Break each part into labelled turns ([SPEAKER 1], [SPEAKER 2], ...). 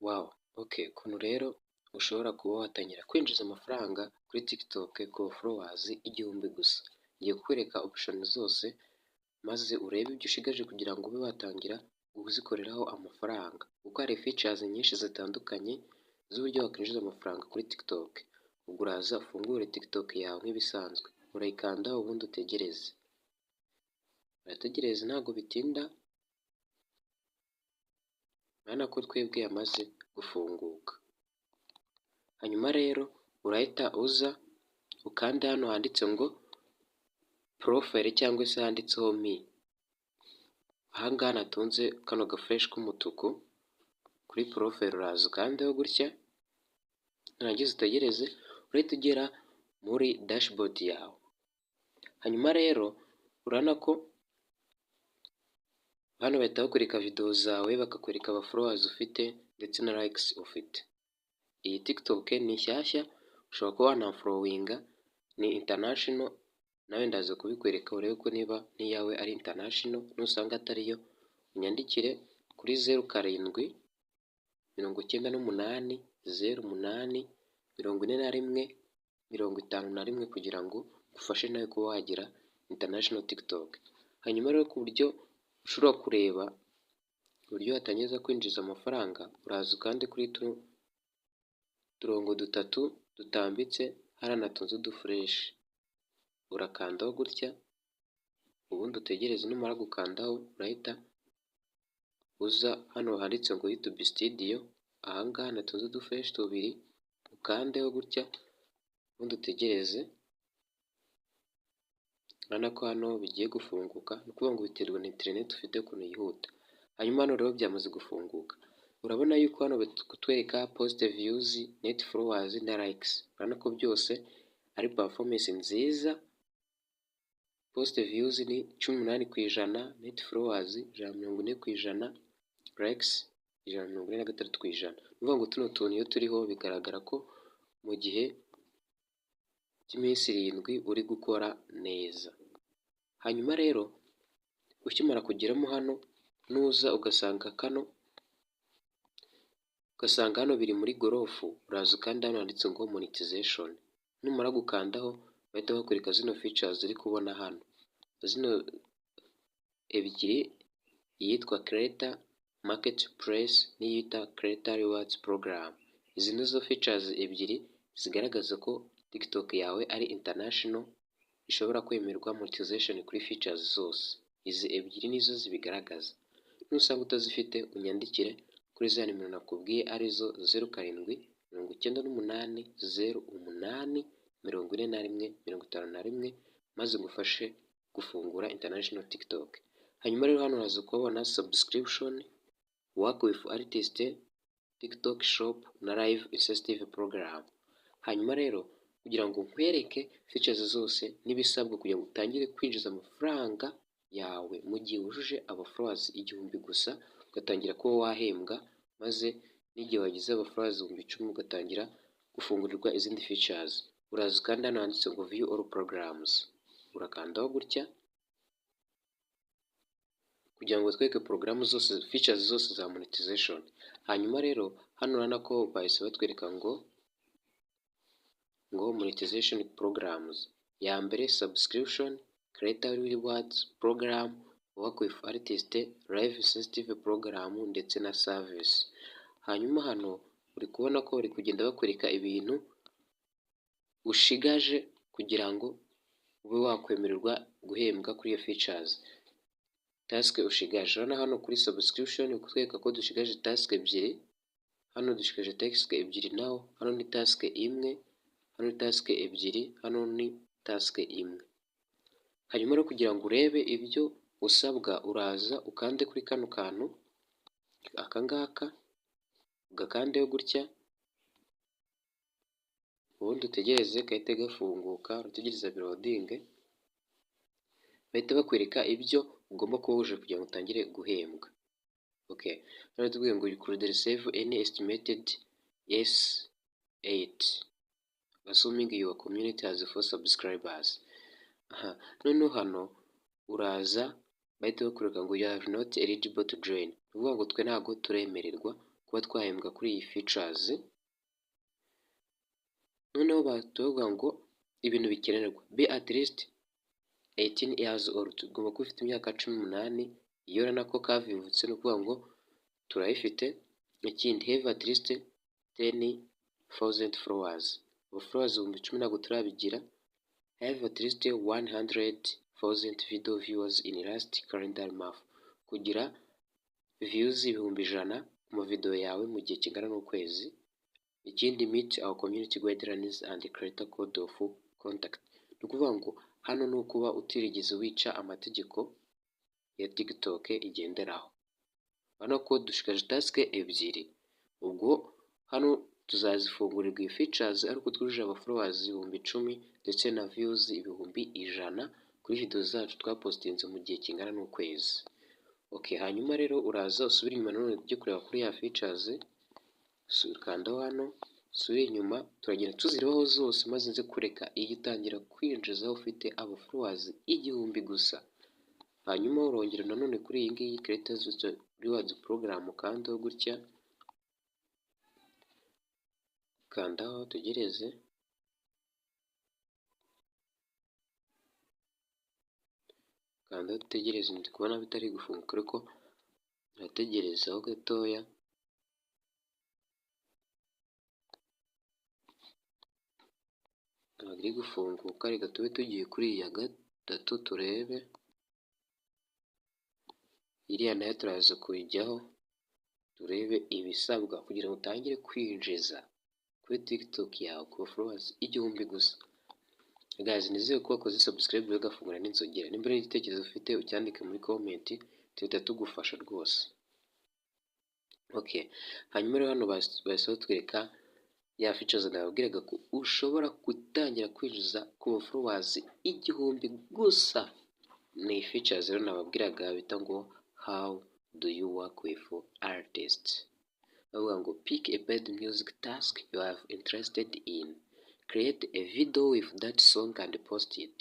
[SPEAKER 1] Wow, okay, ukuntu rero ushobora kuba watangira kwinjiza amafaranga kuri TikTok ku followers 1000 gusa. Ngiye kukwereka option zose, maze urebe ibyo ushigaje kugira ngo ube watangira kuzikoreraho amafaranga, kuko hari features nyinshi zitandukanye z'uburyo wakwinjiza amafaranga kuri TikTok. Ubwo uraza ufungure TikTok yawe nk'ibisanzwe, urayikandaho ubundi utegereze. Urategereza, ntabwo bitinda, urabona ko twebwe yamaze gufunguka. Hanyuma rero urahita uza ukande hano handitse ngo profile cyangwa se handitseho me. Aha ngaha natunze kano gaflèche k'umutuku kuri profile, uraza ukandeho gutya, nurangiza utegereze, urahita ugera muri dashboard yawe. Hanyuma rero urabona ko hano bahita bakwereka video zawe, bakakwereka aba followers ufite ndetse na likes ufite. Iyi TikTok ni nshyashya, ushobora kuba wanafollowinga, ni international. Nawe ndaza kubikwereka urebe ko niba n'iyawe ari international. Nusanga atariyo, unyandikire kuri 0798 08 41 51 kugira ngo ngufashe nawe kuba wagira international TikTok. Hanyuma rero, ku buryo ushobora kureba uburyo watangiza kwinjiza amafaranga, uraza ukande kuri tuno turongo dutatu dutambitse hariya natunze uduflèche, urakandaho gutya ubundi utegereze. Numara gukandaho, urahita uza hano handitse ngo YouTube Studio, aha ngaha natunze uduflèche tubiri, ukandeho gutya ubundi utegereze. Urabona ko hano bigiye gufunguka, ni ukuvuga ngo biterwa na interineti ufite ukuntu yihuta. Hanyuma hano rero byamaze gufunguka, urabona yuko hano kutwereka post views, net followers na likes. Urabona ko byose ari performance nziza. Post views ni 18%, net followers 140%, likes 146%. Ni ukuvuga ngo tuno tuntu iyo turiho bigaragara ko mu gihe cy'iminsi 7 uri gukora neza. Hanyuma rero ukimara kugeramo hano, nuza ugasanga kano, ugasanga hano biri muri growth, uraza ukanda hano handitse ngo monetization. Numara gukandaho, bahita bakwereka zino features uri kubona hano, zino ebyiri, iyitwa Creator Marketplace n'iyitwa Creator Rewards Program. Izi nizo features ebyiri zigaragaza ko TikTok yawe ari international, ishobora kwemerwa monetization kuri features zose. Izi ebyiri nizo zibigaragaza. Nusanga utazifite, unyandikire kuri za nimero nakubwiye, arizo 0798 08 41 51, maze ngufashe gufungura international TikTok. Hanyuma rero hano uraza kuhabona subscription, work with artist, TikTok Shop na live incentive program. Hanyuma rero kugira ngo nkwereke features zose n'ibisabwa kugira ngo utangire kwinjiza amafaranga yawe mu gihe wujuje aba followers 1000 gusa, ugatangira kuba wahembwa, maze n'igihe wagize aba followers 10,000 ugatangira gufungurirwa izindi features, uraza ukanda hano handitse ngo view all programs. Urakandaho gutya kugira ngo batwereke porogaramu zose, features zose za monetization. Hanyuma rero hano urabona ko bahise batwereka ngo monetization programs ya mbere: subscription, creator rewards program, work with artist, live incentive program ndetse na service. Hanyuma hano uri kubona ko bari kugenda bakwereka ibintu ushigaje kugira ngo ube wakwemererwa guhembwa kuri iyo features, task ushigaje. Urabona hano kuri subscription kutwereka ko dushigaje task ebyiri, hano dushigaje task ebyiri naho, hano ni task imwe, hano ni task ebyiri, hano ni task imwe. Hanyuma rero kugira ngo urebe ibyo usabwa, uraza ukande kuri kano kantu aka ngaka, ugakandeho gutya, ubundi utegereze gahite gafunguka. Urategereza biloadinge, bahita bakwereka ibyo ugomba kuba wujuje kugira ngo utangire guhembwa. Okay, hano tubwiye ngo you could receive any estimated S8 assuming your community has four subscribers. Aha noneho hano uraza bahita bakwereka ngo you are not eligible to join, ni ukuvuga ngo twe ntabwo turemererwa kuba kuba twahembwa kuri iyi features. Noneho batuvuga ngo ibintu bikenerwa: be at least 18 years old, ugomba kuba ufite imyaka 18. Iyo urabona ko kavivutse, ni ukuvuga ngo turayifite. Ikindi, have at least 10,000 followers, abo followers 10,000 ntabwo turabigira. Have at least 100,000 video views in last calendar month, kugira views 100,000 ku mavideo yawe mu gihe kingana n'ukwezi. Ikindi, meet our community guidelines and creator code of conduct, ni ukuvuga ngo hano ni ukuba utirigeze wica amategeko ya TikTok igenderaho. Urabona ko dushigaje task ebyiri, ubwo hano tuzazifungurirwa iyi features ariko twujuje aba followers 10,000 ndetse na views 100,000 kuri video zacu twapostinze mu gihe kingana n'ukwezi. Okay, hanyuma rero uraza usubire inyuma nanone ujye kureba kuri ya features, ukandaho hano usubire inyuma, turagenda tuzirebaho zose maze nze kureka iyi itangira kwinjiza ufite aba followers 1000 gusa. Hanyuma urongera nanone kuri iyi ngiyi Creators Rewards Program, ukandaho gutya, kandaho tugereze, kandaho dutegereze. Ndi kubona bitari gufunguka ariko turategerezaho gatoya. Ntabwo iri gufunguka, reka tube tugiye kuri iyi ya gatatu turebe, iriya nayo turaza kuyijyaho turebe ibisabwa kugira ngo utangire kwinjiza kuri TikTok yawe ku followers 1000 gusa. Guys, nizere ko wakoze subscribe ugafungura n'inzogera. Nimba ari igitekerezo ufite ucyandike muri comment, tuhita tugufasha rwose. Okay, hanyuma rero hano bahise batwereka ya features nababwiraga ko ushobora gutangira kwinjiza ku followers 1000 gusa. Ni features rero nababwiraga bita ngo how do you work with artists. Bavuga ngo pick a paid music task you are interested in, create a video with that song and post it.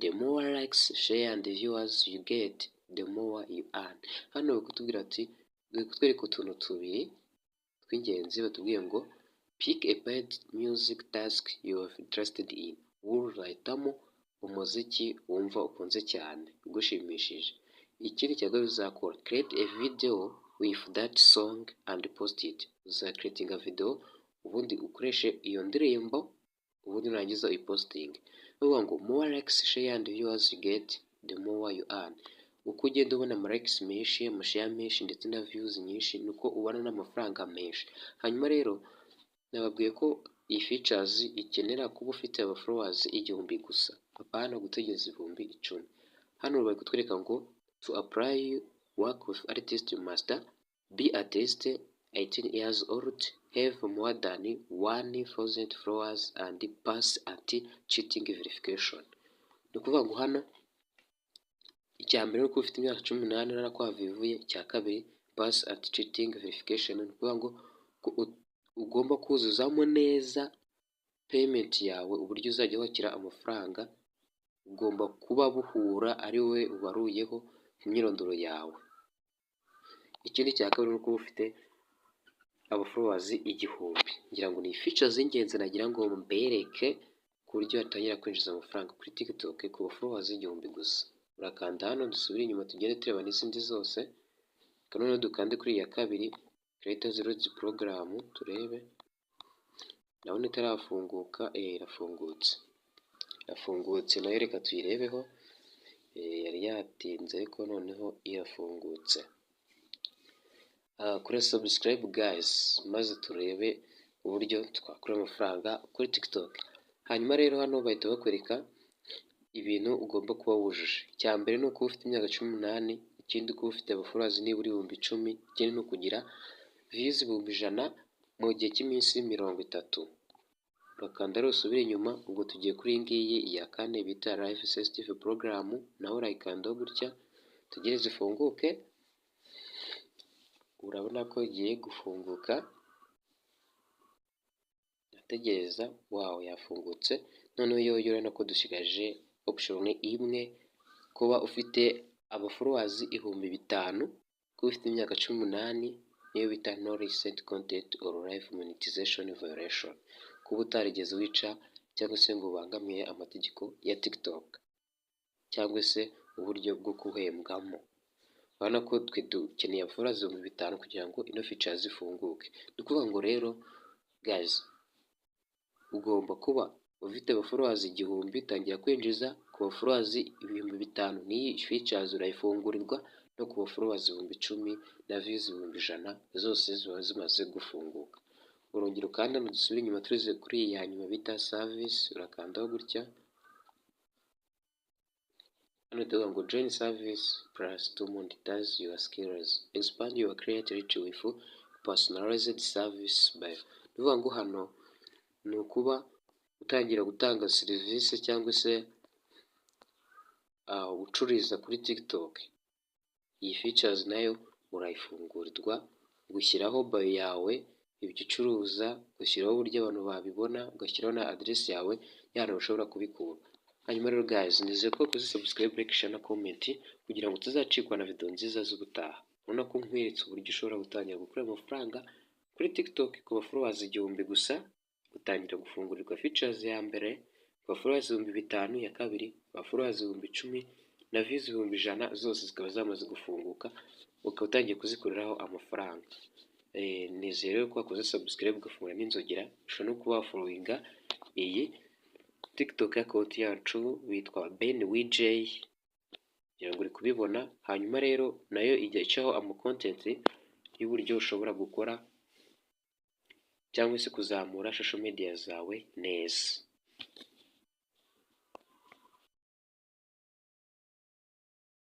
[SPEAKER 1] The more likes, share and viewers you get, the more you earn. Hano bari kutubwira ati, bari kutwereka utuntu tubiri tw'ingenzi. Batubwiye ngo pick a paid music task you are interested in, wowe urahitamo umuziki wumva ukunze cyane ugushimishije. Ikindi cya kabiri uzakora, create a video with that song and post it, uzacreatinga video ubundi ukoreshe iyo ndirimbo, ubundi nurangiza uyipostinge. Bavuga ngo more likes, share and viewers you get, the more you earn. Uko ugenda ubona ama likes menshi, amashare menshi ndetse na views nyinshi, niko ubona n'amafaranga menshi. Hanyuma rero nababwiye ko iyi features ikenera kuba ufite aba followers 1000 gusa, apana gutegereza 10,000. Hano bari kutwereka ngo to apply work with artist, you must be at least 18 years old, have more than 1000 followers and pass anti cheating verification. Ni ukuvuga ngo hano icya mbere ni uko ufite imyaka 18, urabona ko havivuye. Icya kabiri, pass anti cheating verification, ni ukuvuga ngo ugomba kuzuzamo neza payment yawe, uburyo uzajya wakira amafaranga ugomba kuba buhura ari wowe ubaruyeho mu myirondoro yawe. Ikindi cya kabiri ni ukuba ufite aba followers 1000. Ngira ngo ni features z'ingenzi nagira ngo mbereke ku buryo watangira kwinjiza amafaranga kuri TikTok ku ba followers 1000 gusa. Urakanda hano dusubire inyuma tugende tureba n'izindi zose. Reka noneho dukande kuri iyi ya kabiri, Creators Rewards Program, turebe. Ndabona itarafunguka, irafungutse, irafungutse nayo reka tuyirebeho. Yari yatinze ariko noneho irafungutse. Kuri subscribe guys, maze turebe uburyo twakura amafaranga kuri TikTok. Hanyuma rero hano bahita bakwereka ibintu ugomba kuba wujuje. Icya mbere ni ukuba ufite imyaka 18, ikindi kuba ufite aba followers nibura 10,000, ikindi ni ukugira views 100,000 mu gihe cy'iminsi 30. Urakanda rero usubire inyuma, ubwo tugiye kuri iyi ngiyi ya kane bita Live Sensitive Program, nawe urayikandaho gutya, utegereze ifunguke. Urabona ko igiye gufunguka, urategereza, wow, yafungutse. Noneho yo urabona ko dusigaje option imwe: kuba ufite aba followers 5,000, kuba ufite imyaka 18. niyo bita no recent content or live monetization violation, kuba utarigeze wica cyangwa se ngo ubangamire amategeko ya TikTok cyangwa se uburyo bwo guhembwamo. Urabona ko twe dukeneye aba followers 5000 kugira ngo ino features ifunguke. Ni ukuvuga ngo rero guys, ugomba kuba ufite aba followers 1000 utangira kwinjiza, ku ba followers 5000 n'iyi features urayifungurirwa, no ku ba followers 10,000 na views 100,000 zose ziba zimaze gufunguka. Urongera ukanda hano, dusubire inyuma tuze kuri iyi ya nyuma bita service, urakandaho gutya. Hano tuvuga ngo "Join service plus to monetize your skills, expand your creative reach with personalized service by." Ni ukuvuga ngo hano ni ukuba utangira gutanga serivisi cyangwa se gucururiza kuri TikTok. Iyi features nayo urayifungurirwa, gushyiraho bio yawe, ibyo ucuruza, ugashyiraho uburyo abantu babibona, ugashyiraho na aderesi yawe y'ahantu bashobora kubikura. Hanyuma rero guys, nizeye ko wakoze subscribe, like, share na comment kugira ngo tuzacikwa na video nziza z'ubutaha. Urabona ko nkweretse uburyo ushobora gutangira gukora amafaranga kuri TikTok ku ba followers 1000 gusa, utangira gufungurirwa features ya mbere, ku ba followers 5000 ya kabiri, ku ba followers 10,000 na views 100,000 zose zikaba zamaze gufunguka, ukaba utangiye kuzikoreraho amafaranga. Nizeye rero ko wakoze subscribe, ugafungura n'inzogera. Ushobora no kuba wafollowinga iyi TikTok account yacu bitwa Ben WJ, kugira ngo uri kubibona. Hanyuma rero nayo ijya icaho ama content y'uburyo ushobora gukora cyangwa se kuzamura social media zawe neza.